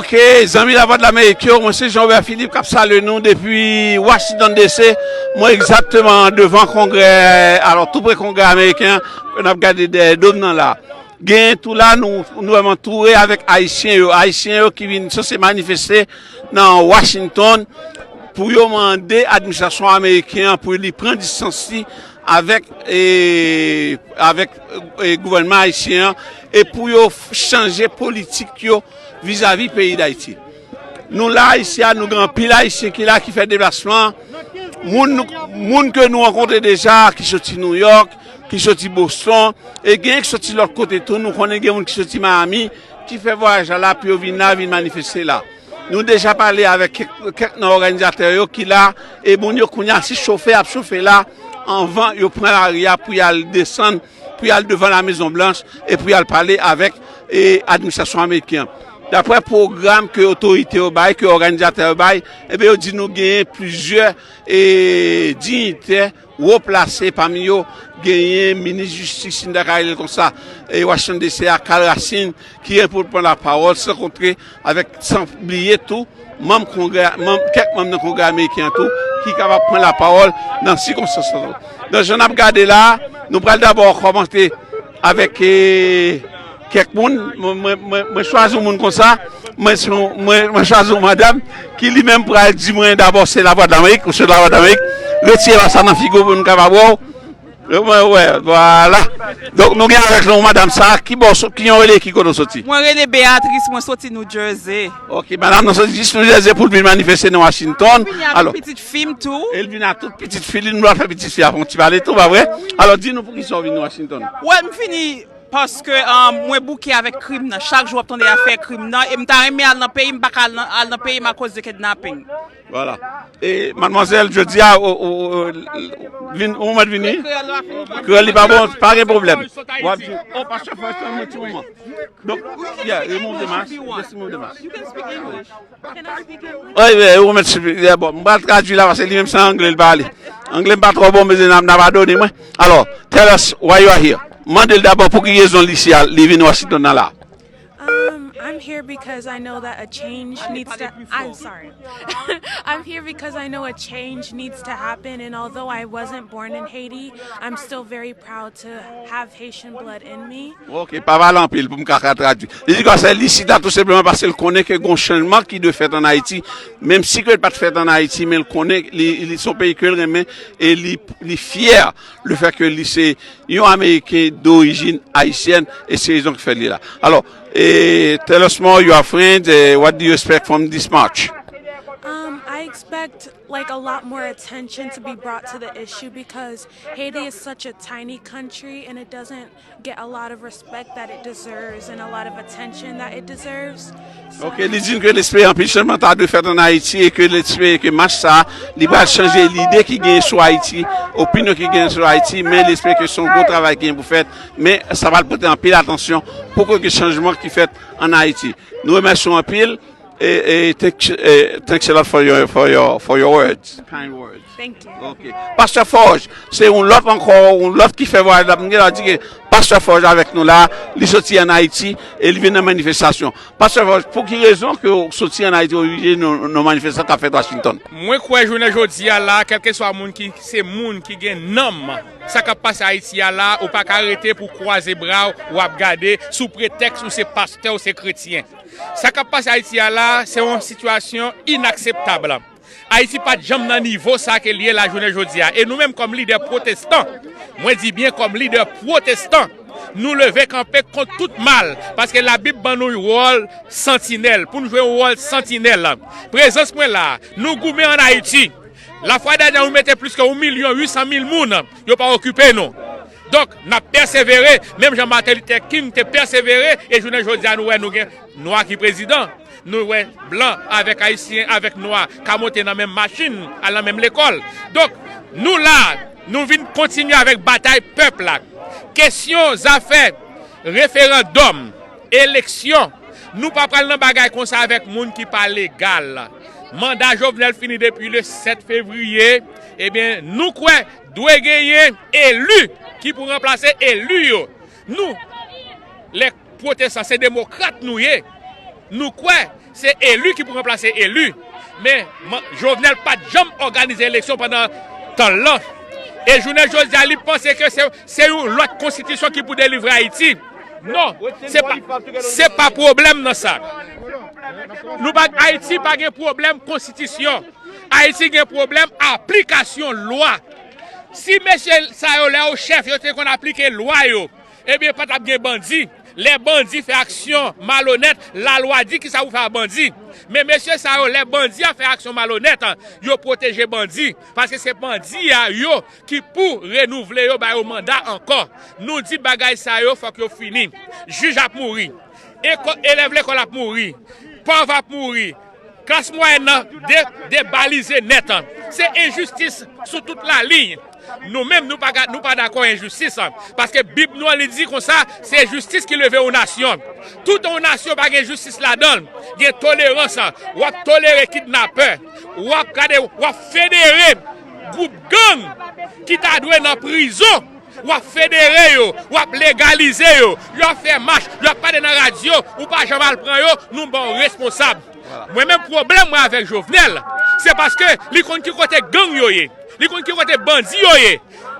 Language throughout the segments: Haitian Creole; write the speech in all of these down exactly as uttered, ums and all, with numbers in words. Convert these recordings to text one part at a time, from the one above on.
Ke zanmi Lavwadlamerik yo, mwen se Jean Robert Philippe k ap salye nou depi Washington D C. Mwen egzakteman devan Kongrè, alò tou pre Kongrè ameriken an, ke n ap gade dèyè do m nan la. Gen tou la, nou, nou vrèman toure avèk Ayisyen yo. Ayisyen yo ki vin sanse manifeste nan Washington pou yo mande administrasyon ameriken an pou li pran distans li avèk, e, avèk, e, gouvènman ayisyen an e pou yo chanje politik yo vizavi peyi Dayiti. Nou la isi a, nou gen anpil Ayisyen ki la, ki fè deplasman. Moun, nou, moun ke nou rankontre deja, ki soti Nouyòk, ki soti Boston, e gen ki soti lòt kote tou. Nou konnen gen moun ki soti Miami, ki fè vwayaj la, la pou yo vin la, vin manifeste la. Nou deja pale avèk kèk, kèk nan òganizatè yo ki la, e moun yo kounye a, se chofe y ap chofe la, anvan yo pran lari a pou y al desann, pou y al devan la Mezon Blanch, e pou y al pale avèk, e, administrasyon ameriken an. Daprè pwogram ke otorite yo bay, ke òganizatè yo bay, ebyen, yo di nou genyen plizyè, e, diyitè wo plase, pami yo genyen minis jistis, si n ta ka rele l konsa, e, Washington D C a, Carl Racine, ki gen pou l pran lapawòl, san kontre avèk, san bliye tou, manm Kongrè, manm, kèk manm nan Kongrè ameriken an tou, ki kapab pran lapawòl nan sikonstans sa yo. Donk, jan n ap gade la, nou pral dabò kòmanse avèk, e, kèk moun. Mwen, mwen, mwen, mwen chwazi yon moun konsa. Mwen, se yon- mwen, mwen chwazi yon madanm ki li menm pral di mwen dabò se Lavwadlamerik, ou se Lavwadlamerik. Retire la sa nan figi w pou nou kapab wè w. Wè, wè, vwala. Donk, nou gen avèk nou madanm sa, ki bò, ki yon rele, ki kote w soti? Mwen rele Beatrice, mwen soti New Jersey. Ok, madanm nan soti jis New Jersey pou l vin manifeste nan Washington. Mwen vini avèk pitit fi m tou. E l vin ak tout pitit fi li, nou pral fè pitit fi a fè yon ti pale tou, pa vre? Alò, di nou poukisa w vin Washington? Wè, m vini paske, um, mwen bouke avèk krim nan. Chak jou w ap tande afè krim nan. E m ta renmen al nan peyi m, m pa ka al nan, al nan peyi m akoz de kidnapping. Vwala. E madmwazèl, jodi a, ou, ou, ou, vin, ou mèt vini? Kreyòl la fini. Kreyòl li pa bon, pa gen pwoblèm. W ap di, "Oh, Pastor Forge, tande mwen ti moman." Donk, yeah, remove the mask. Just remove the mask. You can speak English. Can I speak English? Wi, wi, ou mèt, yeah, bon, m pral tradui la, paske li menm se angle l pale. Angle m pa twò bon, mezanmi, n ap padone mwen. Alò, tell us why you are here. Mande l dabò pou ki rezon li isi a, li vin Washington nan la. Um, I'm here because I know that a change needs to, I'm sorry. I'm here because I know a change needs to happen, and although I wasn't born in Haiti, I'm still very proud to have Haitian blood in me. Ok, pa pale anpil pou m ka, ka tradui. Li di konsa, li isi la tou senpleman paske l konnen ke gon chanjman ki dwe fèt ann Ayiti, menm si ke l pa t fèt ann Ayiti, men l konnen li, li se yon peyi ke l renmen e li, li fyè le fè ke li se yon Ameriken dorijin ayisyèn, e se rezon ki fè li la. Alò, e, tell us more, you are friends, eh, what do you expect from this march? Um, I expect, like, a lot more attention to be brought to the issue because Haiti is such a tiny country and it doesn't get a lot of respect that it deserves and a lot of attention that it deserves. So Ok, li di n ke l espere anpil chanjman ta dwe fèt ann Ayiti e ke l espere ke mach sa a, li pral chanje lide ki genyen sou Ayiti, opinyon ki genyen sou Ayiti, men l espere ke se yon gwo travay ki gen pou fèt, men sa pral pote anpil atansyon pou ke chanjman ki fèt ann Ayiti. Nou remèsye w anpil. E, e, thanks, e, thanks a lot for your, for your, for your words. Kind words. Thank you. Ok. Pastè Forge, se yon lòt ankò, yon lòt ki fè vwayaj la. M gen la di ke Pastè Forge avèk nou la, li soti ann Ayiti e li vin nan manifestasyon. Pastè Forge, pou ki rezon ke w soti ann Ayiti, w vin nan, nan manifestasyon k ap fèt Washington? Mwen kwè jounen jodi a la, kèlkeswa moun ki se moun ki gen nanm, sa k ap pase Ayiti a la, ou pa ka rete pou kwaze bra w, w ap gade sou pretèks ou se pastè, ou se kretyen. Sa k ap pase Ayiti a la, se yon sitiyasyon inakseptab. Ayiti pa t janm nan nivo sa ke l ye la jounen jodi a. E nou menm kòm lidè pwotestan, mwen di byen kòm lidè pwotestan, nou leve kanpe kont tout mal, paske Labib ban nou yon wòl santinèl, pou n jwe yon wòl santinèl. Prezans mwen la, nou goumen ann Ayiti. Lafwa dènyè, nou mete plis ke yon milyon uit san mil moun, yo pa okipe nou. Donk, n ap pèsevere, menm jan Martin Luther King te pèsevere, e jounen jodi a, nou wè nou gen nwa ki prezidan. Nou wè blan avèk ayisyen, avèk nwa, ka monte nan menm machin, al nan menm lekòl. Donk, nou la, nou vin kontinye avèk batay pèp la. Kesyon zafè referandòm, eleksyon, nou pa pral nan bagay konsa avèk moun ki pa legal. Manda Jovenel fini depi le sèt fevriye, ebyen, nou kwè dwe genyen eli ki pou ranplase eli yo. Nou, lè pwotestan, se demokrat nou ye. Nou kwè Se eli ki pou ranplase eli. Men, man- Jovenel pa t janm òganize eleksyon pandan tan l lan. E jounen jodi a, li panse ke se, se yon lòt konstitisyon ki pou delivre Ayiti. Non, se pa, se pa pwoblèm nan sa. Nou pa, Ayiti pa gen pwoblèm konstitisyon. Ayiti gen pwoblèm aplikasyon lwa. Si mesye sa yo, lè yo chèf, yo te konn aplike lwa yo, ebyen, pa t ap gen bandi. Lè bandi fè aksyon malonèt, lalwa di kisa pou fè a bandi. Men mesye sa yo, lè bandi a fè aksyon malonèt, yo pwoteje bandi. Paske se bandi a yo ki pou renouvle yo, ba yo manda ankò. Nou di bagay sa yo, fòk yo fini. Jij ap mouri. Eko- elèv lekòl ap mouri. Pòv ap mouri. Klas mwayèn nan de- debalize nèt. Se enjistis sou tout laliy. Nou menm, nou pa, ga- nou pa dakò enjistis. Paske Bib nou an, li di konsa, se jistis ki leve yon nasyon. Tout yon nasyon pa gen jistis ladan l. Gen tolerans. W ap tolere kidnapè. W ap gade, w ap federe gwoup gang ki ta dwe nan prizon. W ap federe yo, w ap legalize yo, y ap fè mach, y ap pale nan radyo, ou pa janm al pran yo, nou ba w responsab. Mwen menm pwoblèm mwen avèk Jovenel, se paske li konn ki kote gang yo ye, li konn ki kote bandi yo ye,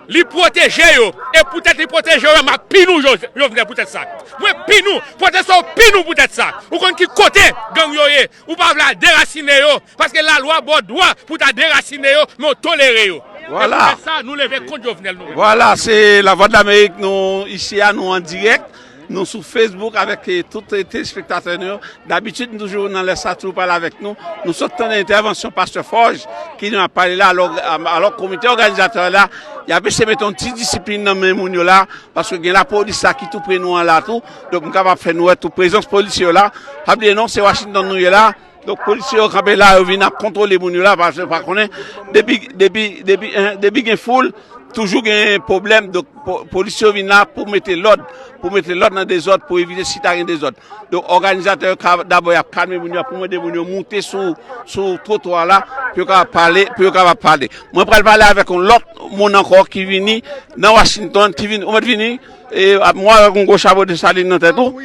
li pwoteje yo, e poutèt li pwoteje yo, m ap pini w, Jo- Jovenel, poutèt sa. Mwen pini w, pwoteje w, pini w poutèt sa. Ou konn ki kote gang yo ye, ou pa vle al derasine yo, paske lalwa ba w dwa pou ta derasine yo, men w tolere yo. Vwala. E poutèt sa, nou leve kont Jovenel nou menm. Vwala, se Lavwadlamerik, nou isi a, nou an dirèk. Nou sou Facebook avèk, eh, tout, eh, telespektatè nou yo. Dabitid, nou toujou nan lè sa, toujou pale avèk nou. Nou sot tande entèvansyon Pastè Forge, ki nou ap pale la, alò, alò komite òganizatè la, y ap eseye mete yon ti disiplin nan men moun yo la, paske gen lapolis la ki tou pre nou an la tou. Donk, m kapab fè nou wè tou prezans polisye yo la. Pa bliye non, se Washington nou ye la. Donk, polisye yo kanpe la, yo vin ap kontwole moun yo la, paske yo pa konnen. Depi, depi, depi, en, depi gen foul, toujou gen pwoblèm. Donk, po- polisye yo vin la pou mete lòd, pou mete lòd nan dezòd, pou evite si ta gen dezòd. Donk, òganizatè yo ka, dabò, y ap kalme moun yo, pou mande moun yo moute sou, sou twotwa la, pou yo kapab pale, pou yo kapab pale. Mwen pral pale avèk yon lòt moun ankò ki vini nan Washington, ki vini, ou mèt vini, e, mwen avèk yon gwo chapo Desalin nan tèt ou.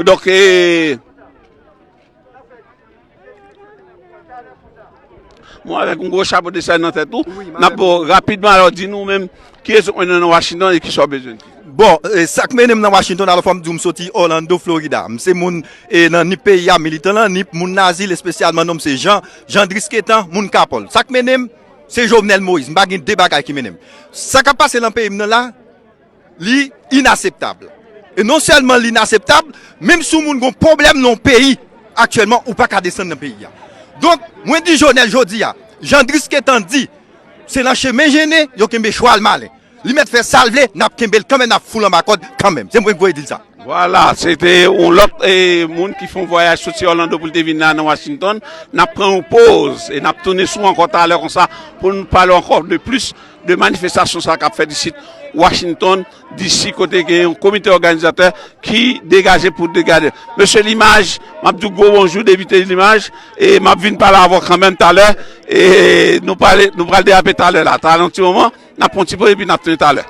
Donk, e, Mwen avèk yon gwo chapo Desalin nan tèt ou. N ap ba w rapidman, alò, di nou menm ki rezon k mennen w nan Washington e kisa w bezwen di. Bon, e, sa k mennen m nan Washington, alò, fò m di w, m soti Orlando, Florida. M se moun, e, nan nip peyi a, militan nan nip, moun Nazil espesyalman, non m se Jean, Jean Drisquetan, moun Kapòl. Sa k mennen m, se Jovenel Moïse. M pa gen de bagay ki mennen m. Sa k ap pase nan peyi m nan la, li inaseptab. E non sèlman li inaseptab, menm si yon moun gon pwoblèm nan yon peyi, aktyèlman, ou pa ka desann nan peyi a. Donk, mwen di Jovenel jodi a, Jean Drisquetan di, se nan chemen jennen, yo kenbe chwal malen. Li mèt fè sa l vle, n ap kenbe l kanmenm, n ap foul anba kòd kanmenm. Se mwen k voye di l sa. Vwala, se te yon lòt, e, moun ki fè yon vwayaj soti Orlando pou l te vin la nan Washington. N ap pran yon poz e n ap tounen sou ankò talè konsa pou n pale ankò de plis de manifestasyon sa k ap fèt isit Washington, D C, kote gen yon komite òganizatè ki degaje pou degaje. Mesye Limaj, m ap di w gwo bonjou, Depite Limaj, e m ap vin pale avè w kanmenm talè, e nou pale, nou pral derape talè la, talè yon ti moman, n ap pran yon ti poz epi n ap tounen talè.